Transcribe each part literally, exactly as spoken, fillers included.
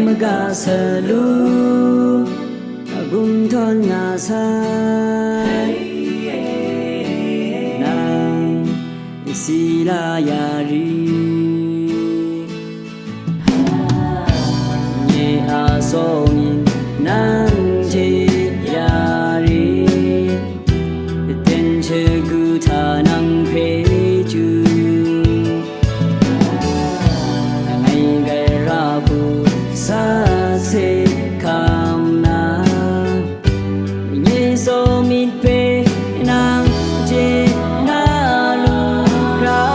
Ga salu gumhtawn nga sai, nang sila ya ri, nye a sawng in nang hte ya ri, ten shagu hta nang hpe chyu. Ngai gara hku sakse hkam na, nye tsaw myit hpe nang chye na lu ra.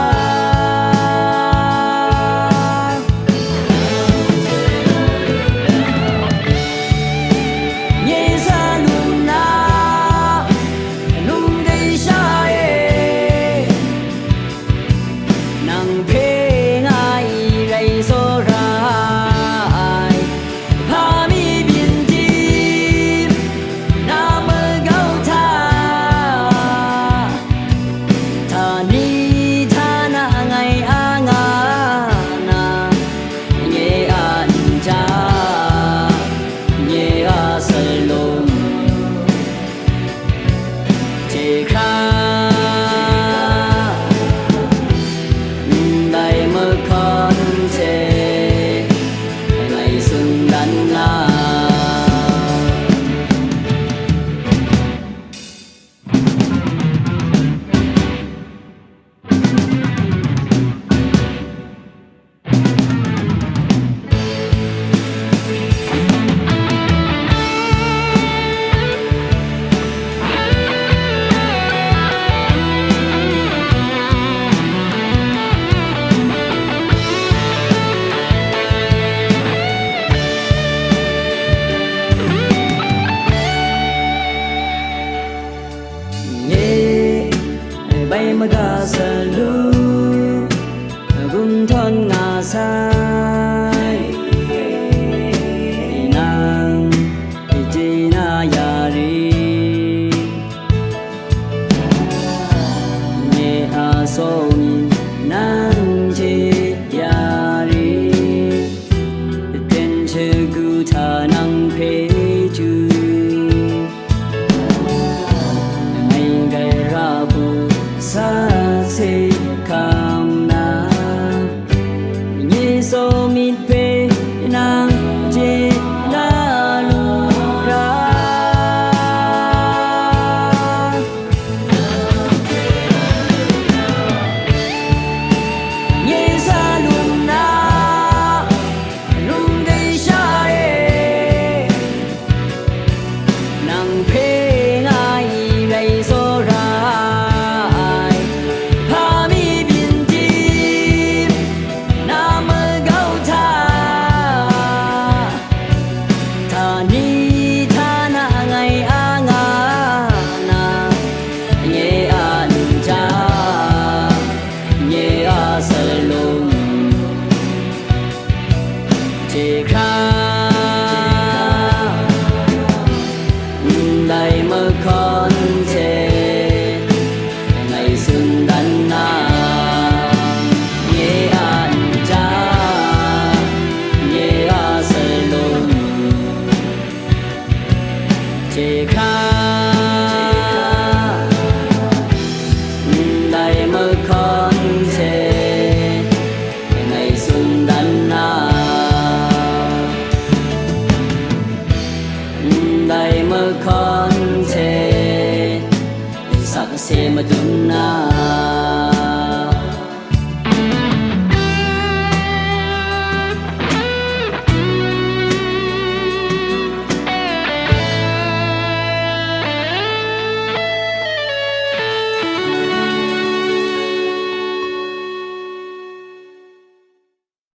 Nye sa lu nna, num gaisha e, nang hpe ngai rai tsawra ai, hpa mi byin tim na magau hta, htani htana ngai a nga na, nye a nja, nye a salum, hte hkra, ndai mahkawn hte ngai tsun dan na. Nye bai maga salu gumhtawn nga sai, nang chye na ya ri, nye a sawng in nang hte ya ri, ten shagu hta nang hpe chyu. Ngai gara hku sakse hkam na, nye tsaw myit hpe nang chye na lu ra. Nye sa lu nna, num gaisha e, nang hpe ngai rai tsawra ai, hpa mi byin tim na magau hta, htani htana ngai a nga na, nye a nja, nye a salum, hte hkra, ndai mahkawn hte ngai tsun dan na, nye a nja, nye a salum, hte hkra, ndai mahkawn hte ngai tsun dan na, ndai mahkawn hte sakse madun na,